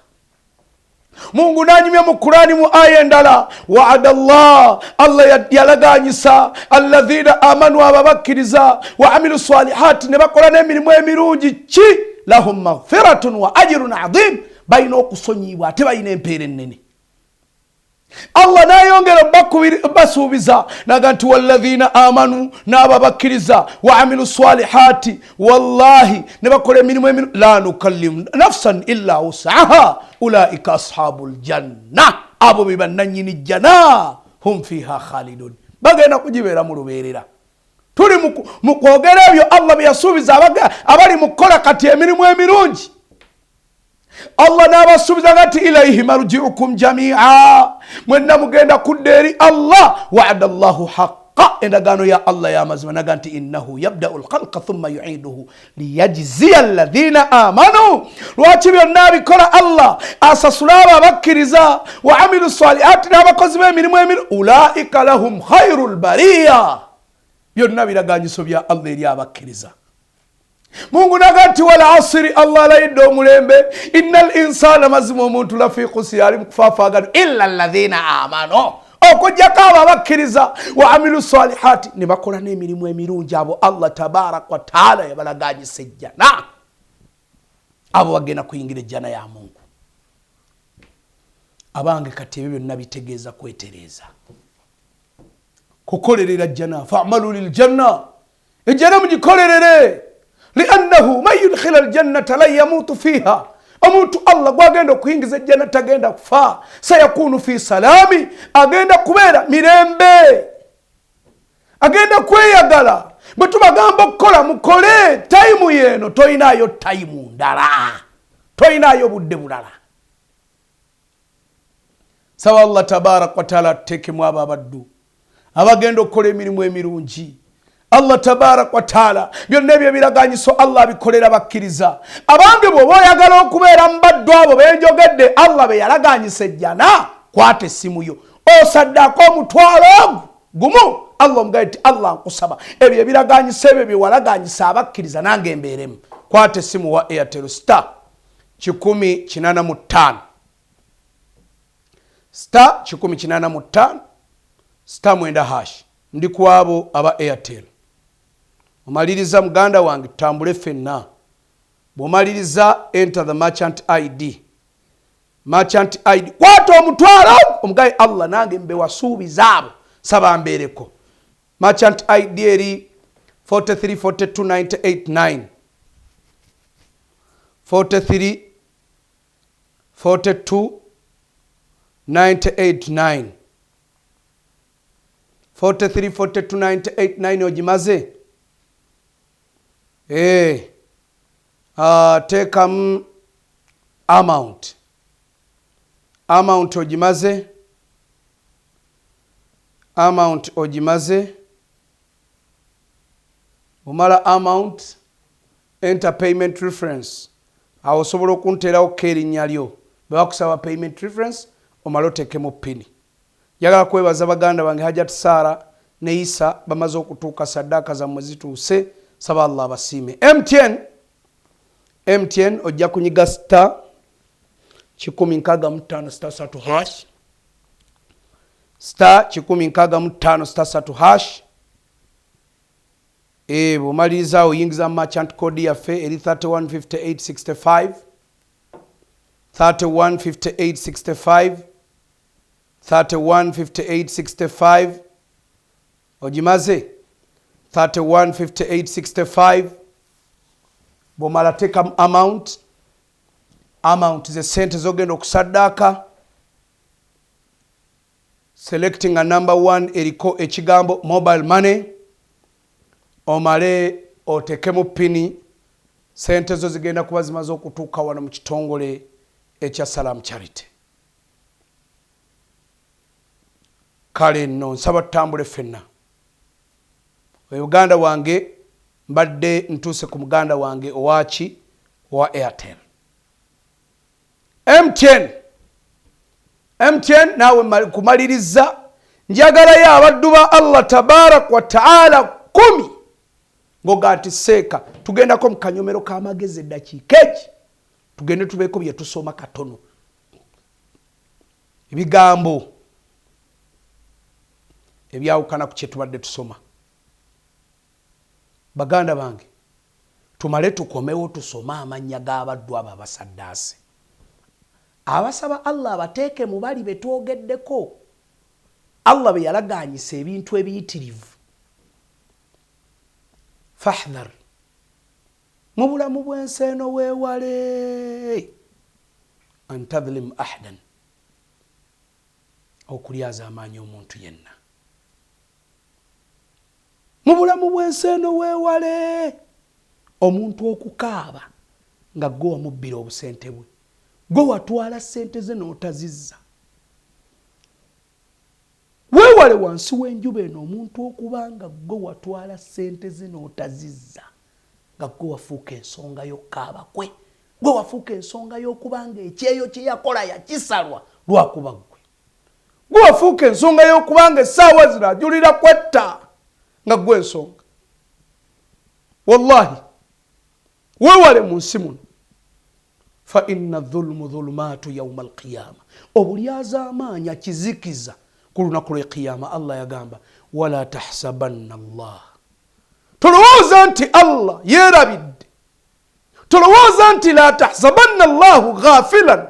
Mungu nanyumya mu Kurani mu aya endala, waada llah, Allah yalaganyisa alladhina amanu, abo abakkiriza, wa amilu salihati, ne bakola n'emirimu emirungi, ki lahum maghfiratun wa ajrun adhim, balina okusonyiyibwa ate balina empeera ennene. Allah nayongera basuubiza naga nti walladhina amanu, n'abo abakkiriza, wa amilu salihati, wallahi ne bakola emirimu emiru, la nukallimu nafsan illa wusaha ulaika ashabu ljanna, abo be bannanyini jjana, hum fiha khalidun, bagenda kugibeera mu lubeerera. Tuli mu kwogera ebyo Allah bye yasuubiza abali mu kukola kati emirimu emirungi. Allah n'abasuubiza nti ilaihi marjiukum jamia, mwenna mugenda kudda eri Allah. Waada llahu haqa, endagaano ya Allah y'amazima, naga nti innahu yabdau lkhalqa thumma yuiduhu liyajziya alladhina amanu. Lwaki byonna abikola Allah? Asasule abo abakkiriza, wa amilu salihati, n'abakozi b'emirimu emiru, ulaika lahum khairu lbariya. Byonna biraganyiso bya Allah eri abakkiriza. Mungu naga nti wal asiri, Allah alayidde omulembe, inna l insana, mazima omuntu, lafi khusri, ali mukufaafaagano, illa alladhina amanu, okujjako abo abakkiriza, wa amilu salihati, ne bakola n'emirimu emirungi, abo Allah tabaraka wataala yabalaganyisa ejjana. Abo bagenda kuyingira ejjana ya Mungu. Abange, kati ebyo byonna bitegeeza kwetereeza, kukolerera jjana. Famalu liljanna, ejjana mugikolerere. Liannahu man yudkhila aljannata lan yamutu fiha, omuntu Allah gwagenda okuyingiza ejjana tagenda kufa. Sayakunu fi salami, agenda kubeera mirembe, agenda kweyagala. Bwe tubagamba okukola, mukole. Tayimu yeeno, toyinayo tayimu ndala, toyinayo budde bulala. Saba Allah tabaraka wataala atuteekemu abo abaddu abagenda okukola emirimu emirungi. Allah tabaraka wataala byonna ebyo ebiraganyiso Allah abikolera bakkiriza. Abange, bw'oba oyagala okubeera mu baddu abo benjogedde, Allah be yalaganyisa ejjana, kwata essimu yo osaddaako omutwalo ogwo gumu. Allah omugaye nti, Allah, nkusaba ebyo ebiraganyisa ebyo byewalaganyisa abakkiriza, nange mbeeremu. Kwata essimu wa Airtel, star 185, star 185, star 9 hash. Ndi ku abo aba Airtel. Omaliriza, muganda wange, tutambule ffenna. Bw'omaliriza, enter the merchant ID. Merchant ID, kwata omutwalo omugaye, Allah, nange mbewasuubiza abo, saba mbeereko. Merchant ID eri 43 42 98 9, 43 42 98 9, 43 42 98 9. Ogimaze? Teekamu amount. Amount ogimaze? Amount ogimaze? Omala amount, enter payment reference. Awo osobola okunteerawo ko erinnya lyo. Bwe bakusaba payment reference, omale oteekemu pini. Njagala kwebaza baganda bange Hajat Sara ne Isa, bamaze okutuuka. Saddaaka zammwe zituuse, saba Allah abasiime. MTN, MTN ojja kunyiga star 165 star 3 hash, star 165 star 3 hash. Bw'omaliriza oyingiza merchant code yaffe eri 315865, 315865, 315865. Ogimaze? 315865. Bw'omala teekamu amount. Amount ze sente zogenda okusaddaaka. Selecting a number one eriko ekigambo mobile money, omale otekemu pini. Sente zo zigenda kuba zimaze okutuuka wano mu kitongole ekya Salam Charity. Kale nno nsaba tutambule ffenna. Uganda wange, mbadde ntuuse ku muganda wange owaki, owa Airtel. MTN, MTN naawe kumaliriza, njagalayo abaddu ba Allah tabaraka wa taala 10 ngoga nti, seeka tugendako mu kanyomero k'amagezi eddakiika egi, tugende tubeeko bye tusoma katono, ebigambo ebyawukana ku kyetubadde tusoma. Baganda bange, tumale tukomewo tusome amannya g'abaddu abo abasaddaase, abasaba Allah abateeke mu bali betwogeddeko, Allah be yalaganyisa ebintu ebiyitirivu. Fahdhar, mu bulamu bw'ensi eno weewale an tadhlim ahadan, okulyaza amaanyi omuntu yenna. Mu bulamu bw'ensi eno weewale omuntu okukaaba nga gwe wamubbira obusente bwe, gwe watwala sente ze n'otazizza. Weewale wansi w'enjuba eno omuntu okuba nga gwe watwala sente ze n'otazizza, nga gwe wafuuka ensonga y'okukaaba kwe, gwe wafuuka ensonga y'okuba nga ekyeyo kye yakola yakisalwa lwakuba ggwe, gwe wafuuka ensonga y'okuba nga essaawa zino ajulira kwetta nga gwe ensonga. Wallahi, weewale mu nsi muno. Fa inna dhulmu dhulumaatu yauma alqiyama, obulyazaamaanya kizikiza ku lunaku lw'eqiyama. Allah yagamba, wala tahsabanna Allah, tolowooza nti Allah yeerabidde. Tolowooza nti la tahsabanna llahu ghafilan,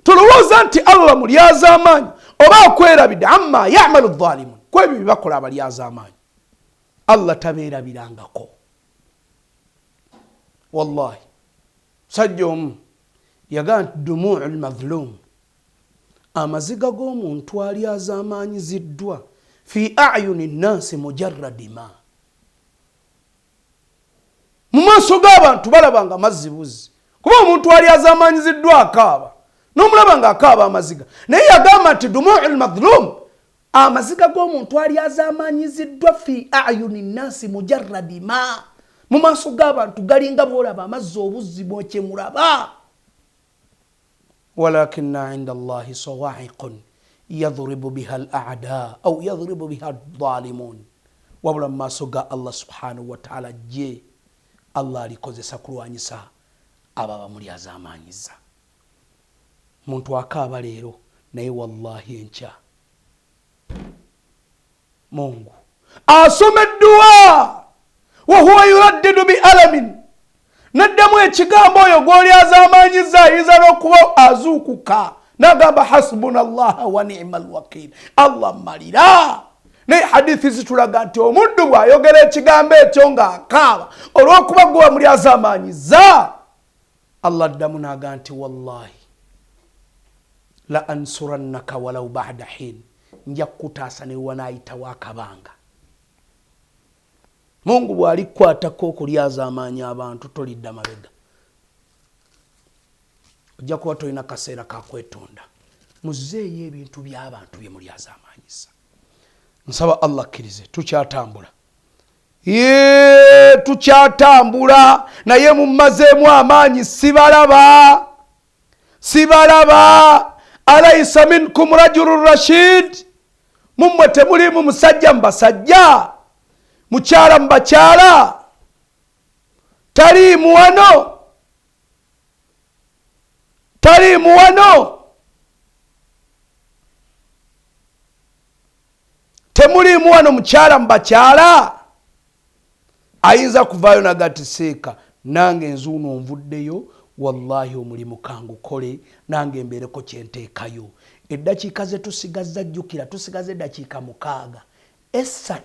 tolowooza nti Allah mulyazaamaanyi oba akwerabidde. Amma yamalu dhalimun, kwebyo byebakola abalyazaamaanyi, Allah tabeerabirangako. Wallahi musajja omu yagaa nti dumuu lmadhlum, amaziga g'omuntu alyazaamaanyiziddwa, fi ayuni nnansi mujarradi ma, mu maaso g'abantu balaba nga mazzi buzzi, kuba omuntu alyazaamaanyiziddwa akaaba n'omulaba nga akaaba amaziga. Naye yagamba nti dumuu lmadhlum, amaziga g'omuntu alyazaamaanyiziddwa, fi ayuni nnansi mujarradi ma, mu maaso g'abantu galinga bwolaba amazzi obuzzi bwokyemulaba. Walakina inda llahi sawaiqun yadribu biha al ada au yadribu biha dhalimun, wabula mu maaso ga Allah subhanahu wataala je Allah alikozesa kulwanyisa abo abamulyazaamaanyiza. Muntu akaaba leero, naye wallahi enkya Mungu asoma edduwa wahuwa yuraddidu bi alamin, naddamu ekigambo oyo gw'olyazaamaanyiza ayinza n'okuba azuukuka n'agamba hasbuna llaha wa nima alwakil, Allah mmalira. Naye hadithi zitulaga nti omuddu bw'ayogera ekigambo ekyo ng'akaaba olw'okuba gwe wamulyazaamaanyiza, Allah addamu n'aga nti wallahi la ansurannaka walau bada hin, nja kukutaasa ne wanaayitawo akabanga. Mungu bw'alikukwatako okulyazaamaanyi abantu tolidda mabega, ojja kuba tolina kaseera ka kwetonda. Muzeeyo ebintu by'abantu bye mulyazaamaanyisa. Nsaba Allah akkirize, tukyatambula, ye tukyatambula, naye mummazeemu amaanyi, sibalaba, sibalaba. Alaisa minkum rajulun rashid, mummwe temulimu musajja mu basajja, mukyala mu bakyala, taliimu wano, taliimu wano, temuliimu wano mukyala mu bakyala. Ayinza kuvaayo nagati seeka nange nzuuno nvuddeyo, wallahi omulimu kangukole nange mbeereko kyenteekayo. Eddakiika ze tusigazza, jjukira tusigaza eddakiika 6, 3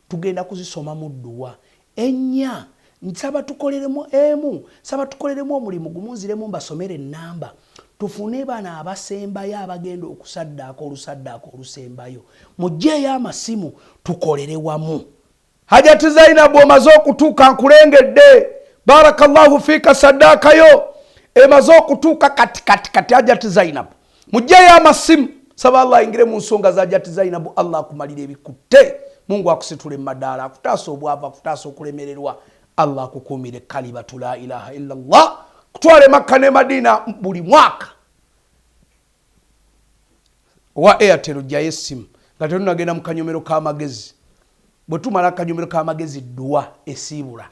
tugenda kuzisoma mu dduwa, 4 nsaba tukoleremu emu, nsaba tukoleremu omulimu gumu, nziremu mbasomere ennamba, tufune bano abasembayo abagenda okusaddaaka olusaddaaka olusembayo. Mugyeyo amasimu tukolere wamu. Hajati Zainabu omaze okutuuka, nkulengedde, barakallahu fiika, saddaakayo emaze okutuuka kati kati kati. Hajati Zainabu mugyeyo amasimu, saba Allah ayingire mu nsonga za Hajati Zainabu, Allah akumalire ebikutte, Mungu akusitule mu madaala, akutaasa obwavu, akutaasa okulemererwa, Allah akukuumire kalibatu la ilaha illa Allah, kutwale Makka ne Madina buli mwaka. Owa Airtel ojjayo essimu nga tetunagenda mu kanyomero k'amagezi. Bwe tumala akanyomero k'amagezi, dduwa esiibula.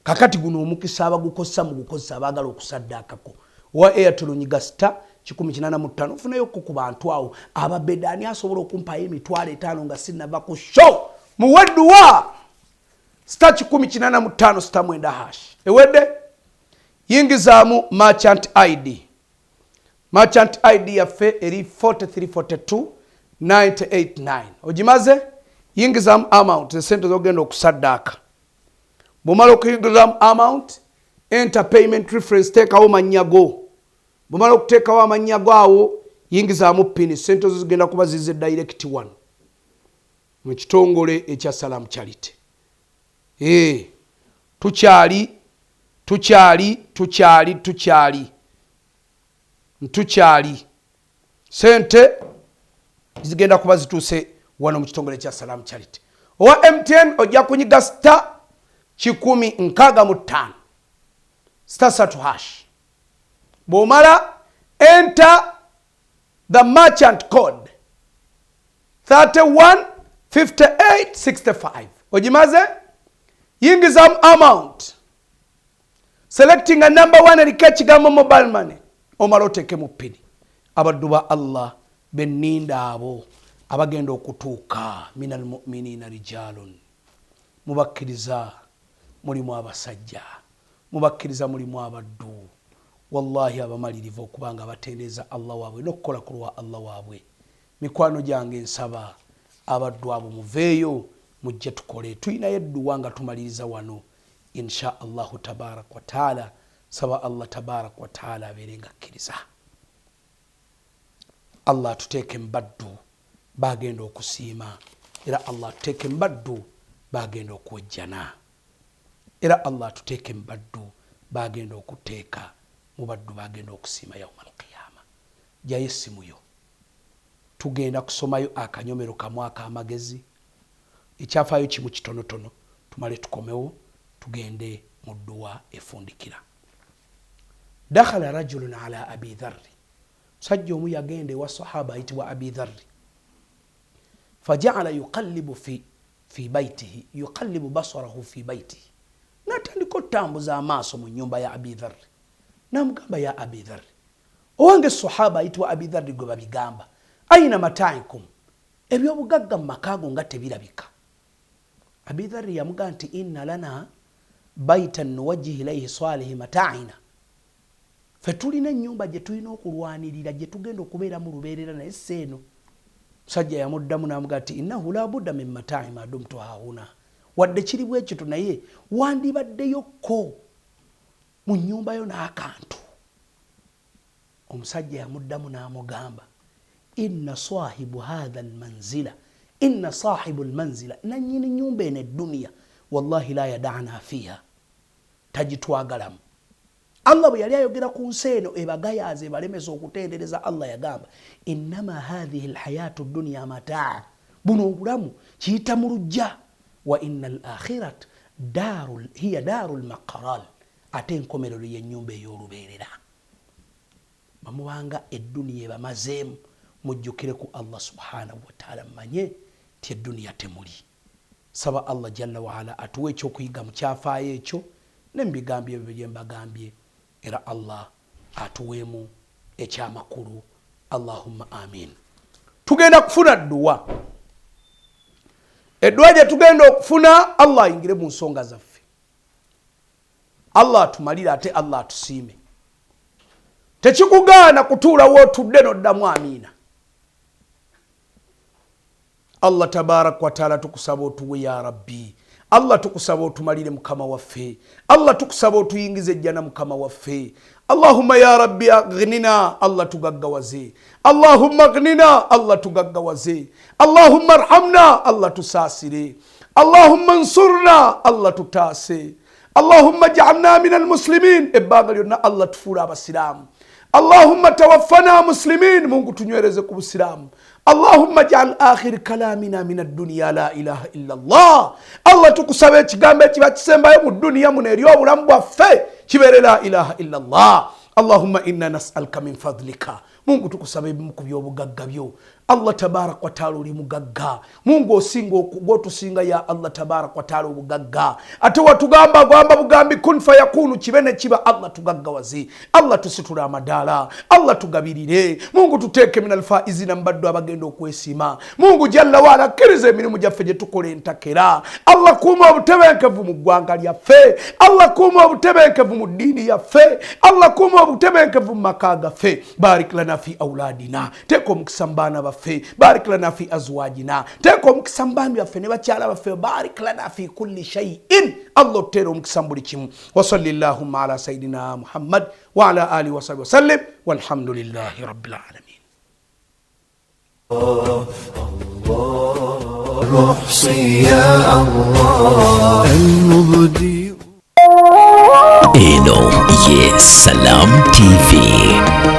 Kakati guno omukisa abagukozesa mugukozesa, abaagala okusaddaakako. Owa Airtel nyiga star 185, ofuneyokko ku bantu awo ababeda. Ani asobola okumpayo 500,000 nga sinnava ku show? Muwe dduwa. Star 185 star 9 hash ewedde. Yingizaamu merchant ID. Merchant ID yaffe eri 4342 989. Ogimaze, yingizamu amount, esente zogenda okusaddaaka. Bwomala okuyingizamu amount, enter payment reference, teekawo mannya go. Bwomala okuteekawo amannya go awo, yingizaamu pini, sente zo zigenda kuba zize direct one mu kitongole ekya Salam Charity. Tukyali, tukyali, tukyali, tukyali, ntukyali. Sente zigenda kuba zituuse wano mu kitongole kya Salam Charity. Owa MTN ojja kunyiga star 165 star 3 hash. Bw'omala, enter the merchant code 31 58 65. Ogimaze, yingizamu amount, selecting a number 1 eriko ekigambo mobile money, omala oteekemu pini. Abaddu ba Allah benninda abo abagenda okutuuka, min almuminina rijalun, mubakkiriza mulimu abasajja. Mubakkiriza mulimu abaddu wallahi abamalirivu okuba nga batendereza Allah waabwe n'okukola ku lwa Allah waabwe. Mikwano gyange, nsaba abaddu abo muveeyo mujje tukole. Tulinayo edduwa nga tumaliriza wano insha Allahu tabaraka wataala. Saba Allah tabaraka wataala abeere nga akkiriza, Allah atuteeke mubaddu bagenda okusiima, era Allah atuteeke mubaddu bagenda okuwejjana, era Allah atuteeke mubaddu bagenda okuteeka mubaddu bagenda okusiima yauma alqiyama. Jayo essimu yo, tugenda kusomayo akanyomero kamu akamagezi, ekyafaayo kimu kitonotono, tumale tukomewo tugende mu dduwa efundikira. Dakhala rajulun ala Abi Dharri, musajja omu yagenda ewa sahaba ayitibwa Abi Dharri. Fajaala yuqallibu fi baitihi, yuqallibu basarahu fi baitihi, natandika otambuza amaaso mu nyumba ya Abi Dharri. Namugamba, ya Abi Dharri, owange sahaba ayitibwa Abi Dharri gwe babigamba, aina mataikum, ebyobugagga mu makaago nga tebirabika? Abi Dharri yamugamba nti inna lana baitan nuwajjihi ilaihi salihi mataina, fe tulina ennyumba gye tulina okulwanirira, gye tugenda okubeera mu lubeerera, naye si eno. Musajja yamuddamu n'amugamba nti innahu la budda min matai ma dumtu hahuna, wadde kiri bwe kito naye wandibaddeyokko mu nnyumba yo n'akantu. Omusajja yamuddamu n'amugamba inna sahibu hatha almanzila, inna sahibu almanzila, nannyini nnyumba eno edduniya, wallahi la yadana fiha, tagitwagalamu. Allah bwe yali ayogera ku nsi eno ebagayaaza ebalemesa okutendereza Allah, yagamba innama hathihi lhayatu dunya mataa, buno obulamu kiyita mu lujja, wa inna al akhirat hiya daru lmaqaral, ate enkomerero y'ennyumba ey'olubeerera. Bamubanga edduniya ebamazeemu, mujjukire ku Allah subhanahu wataala, mmanye ti edduniya temuli. Saba Allah jalla waala atuwe ekyokuyiga mu kyafaayo ekyo ne mu bigambo ebyo bye mbagambye, era Allah atuweemu ekyamakulu. Allahumma amin. Tugenda kufuna dduwa, edduwa gye tugenda okufuna, Allah ayingire mu nsonga zaffe, Allah atumalire, ate Allah atusiime. Tekikugaana kutuulawo otudde n'oddamu amiina. Allah tabaraka wataala tukusaba otuwe ya Rabbi. Allah tukusaba otumalire mukama waffe. Allah tukusaba otuyingize ejjana mukama waffe. Allahumma ya Rabbi aghnina, Allah tugaggawaze. Allahumma aghnina, Allah tugaggawaze. Allahumma arhamna, Allah tusaasire. Allahumma nsurna, Allah tutaase. Allahumma jaalna min almuslimin, ebbanga lyonna Allah tufuule abasiraamu. Allahumma tawaffana muslimin, Mungu tunywereze ku busiraamu. Allahumma jaal akhir kalamina min adduniya la ilaha illa llah. Allah tukusaba ekigambo ekiba kisembayo mu duniya muno eri obulamu bwaffe kibeere la ilaha illa llah. Allahumma inna nasaluka min fadlika, Mungu tukusaba ebimu ku byobugagga byo. Allah tabaraka wataala oli mugagga, Mungu osinga gwotusinga ya Allah tabaraka wataala obugagga, ate watugamba gwamba bugambi kun fayakunu, kibe ne kiba. Allah tugaggawaze, Allah tusitule amadaala, Allah tugabirire, Mungu tuteeke min alfaizina, mubaddu abagenda okwesiima. Mungu jalla waala akkiriza emirimu gyaffe gye tukola entakera. Allah kuuma obutebenkevu mu ggwanga lyaffe, Allah kuuma obutebenkevu mu ddiini yaffe, Allah kuuma obutebenkevu mu maka gaffe. Barik lana fi auladina, teeka omukisa mu baana baffe. Barik lana fi azwajina, teeka omukisa mu baami baffe ne bakyala baffe. Barik lana fi kulli shaiin, Allah otuteera omukisa mu buli kimu. Wasalli llahumma ala sayidina Muhammad wa ala alihi wasahbi wasallim, walhamdulillahi rabbil alamin. نحصي يا الله المبدي. Eno ye Salam TV.